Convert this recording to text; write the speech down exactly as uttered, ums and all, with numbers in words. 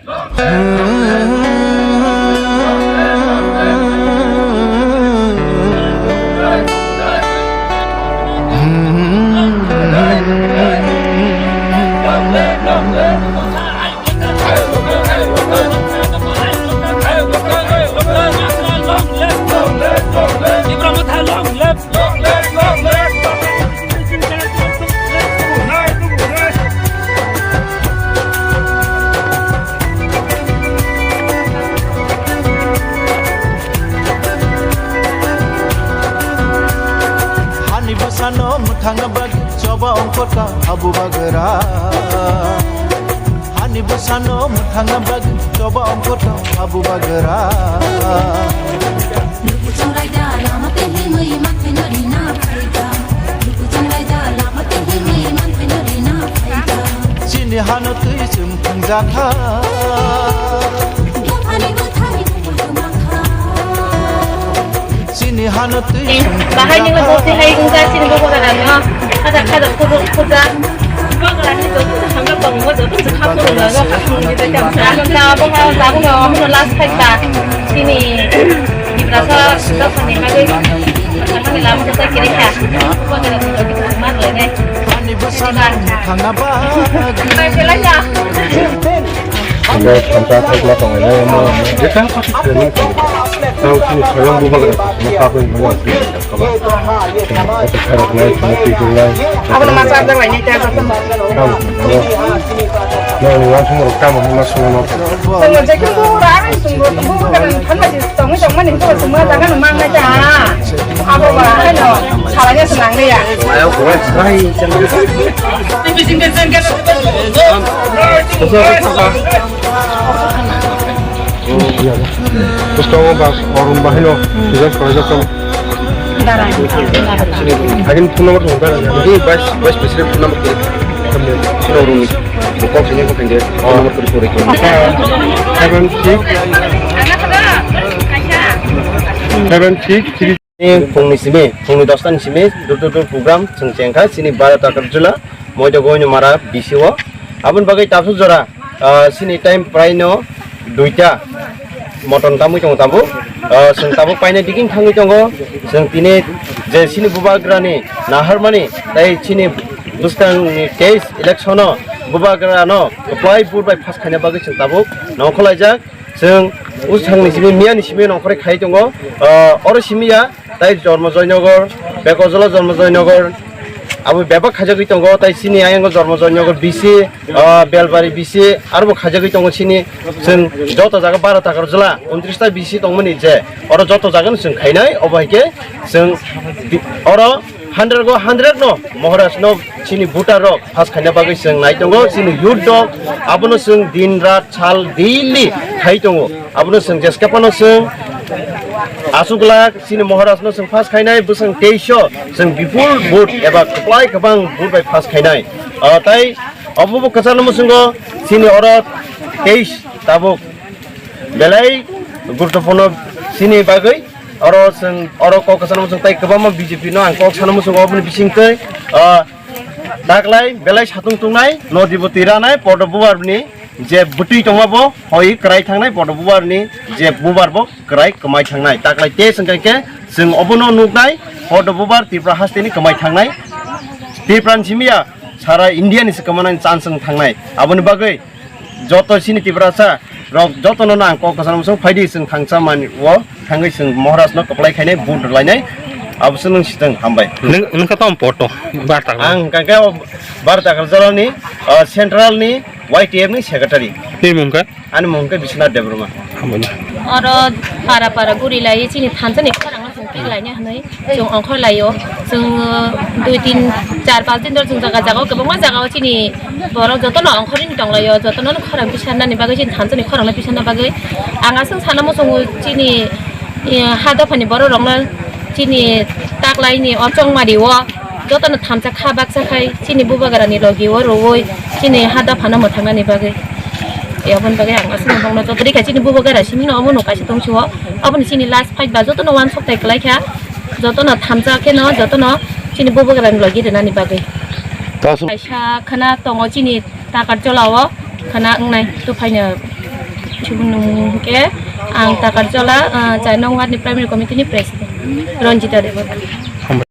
Hani bwsano mwthangna bagwi choba ongkhorka habu bagra. Hani bwsano mwthangna bagwi choba ongkhorka habu bagra. Chini hano twi chwng thwngjakha. Chini hano twi chwng thwngjakha. Bahai ni bo se hai wngkha chini bo bwkha rang no. Khaja khaja khuruk khurja. Bwkha rang ni joto hamya tongmo joto se khap khuruk lago. Ano na bo ha lago no, ano last fight ba. Chini Tiprasa dophani bagwi, dophani lama kwchak kwrwi kha. Ani bwsano thangna bagwi. Ando thamsa thokma tongo, omo. Tang chini soyang bubagra, ma kabui ma. Ata khairok nai, chini twi tongnai. Abono ma charjak lainai ta. Nang uansukmung rok tamo hwnma swngo no. Chwngno jekheno bo ura ang chwngno bo bo kadan thanma di tongwi tongmani hwnba chwngma jaga no mangnai ta. Abo ba haino salai se nangliya. Bwskango bas orom bahino sijak khlaijak tong. Hakin phone number tong dara. Di vice, vice president phone number kiri. Sino rumi. Bokok sini ko kende phone number kiri kiri. Seven six. Seven six three. Phungni simi, phungni dosta ni simi, door to door program, chwng chengkha, chini Bharat Agartala, Moidagoino Mara, B C O. Aboni bagwi tabsuk jora, ah, chini time prai no duita. Moton tamwi tongo tabuk. Ah, chwng tabuk paina digin thangwi tongo. Chwng tini je chini bubagrani naharmani, tei chini bwskangni teis election-o bubagrano kwplai vote bai pass khaina bagwi chwng tabuk nongkhorlaijak. Chwng usangni simi, miyani simi nongkhorwi khai tongo. Ah, oro simi ya, tei Jormo Joynagar, Bekojola Jormo Joynagar, abo bebak khaijagwi tongo, tei chini ayang Jormo Joynagar B C, ah, Belbari B C, arbo khaijagwi tongo chini. Chwng joto jaga Bharat Agartala, untris ta B C tongmani je, oro joto jagano chwng khainai, obo hai khe chwng di-, oro hundred go hundred no Maharaj no chini voter rok pass khaina bagwi chwng nai tongo, chini youth rok abono chwng din rat sal daily khai tongo, abono chwng jeska phano chwng aswk glak chini Maharaj no chwng pass khainai, bwswng teis o chwng bipul vote eba kwplai kwbang vote bai pass khainai. Ah, tai Obo bo kwchangno muchungo chini oro teis tabuk belai guruttopurno chini bagwi. Oro chwng oro kok kwchangno muchung tei kwbangma B J P no ang kok sana muchungo oboni bisingtwi, ah, taklai belai satung tungnai Nodiboti ranai Podo Bubarni je bwtwi tongma bo hoi kwrai thangnai, Podo Bubarni je bubar bo kwrai kwmai thangnai. Taklai tei chwng khe chwng obono nuknai, Podo Bubar Tripura hasteni kwmai thangnai. Tripura ni simi ya, sara India ni se kwmanani chance wng thangnai. Aboni bagwi joto chini Tiprasa rok jotono no ang kok kwchangno muchung phaidi, chwng thangcha mani o thangwi chwng Maharaj no kwplai khainai, vote rwlainai. Abo se nwng sitwng, hambai. Nwng, nwng kha tamo poto, barta. Ang hwnkha khe o Bharat Agartala ni, ah, central ni Y T F ni secretary. Tei mung kha? Ani mung khe Biswanath Debbarma. Hambai. Oro para para guri lai chini thansa ni khorang no chwng pik lai ni hwnwi chwng ongkhor lai o. Chwng, uh, dui tin char panch din dor chwng jaga jaga o kwbangma jaga o chini borok joto no ongkhor ni tong lai o, joto no khorang pisa nani bagwi chini thansa ni khorang no pisa na bagwi ang aswk sana muchungo chini, eh, ha dopha ni borok rok no chini taklai ni o chongmari o. Jotono thamsa kha baksa khai chini bubagrani logi o rwui chini ha dophano mwthangnani bagwi. E, aboni bagwi ang aswkno bongno joto rikha chini bubagra simi no omono kaisa tongsi o. Aboni chini last fight ba jotono wansok tai kwlai kha. Jotono thamsa kheno jotono chini bubagrani logi rwnani bagwi. Kaisa khana tongo chini Takarchola o khana wngnai tuphaino Chibunung hwnkhe ang Takarjola, ah, char nong ward ni primary committee ni president Ranjita Debbarma.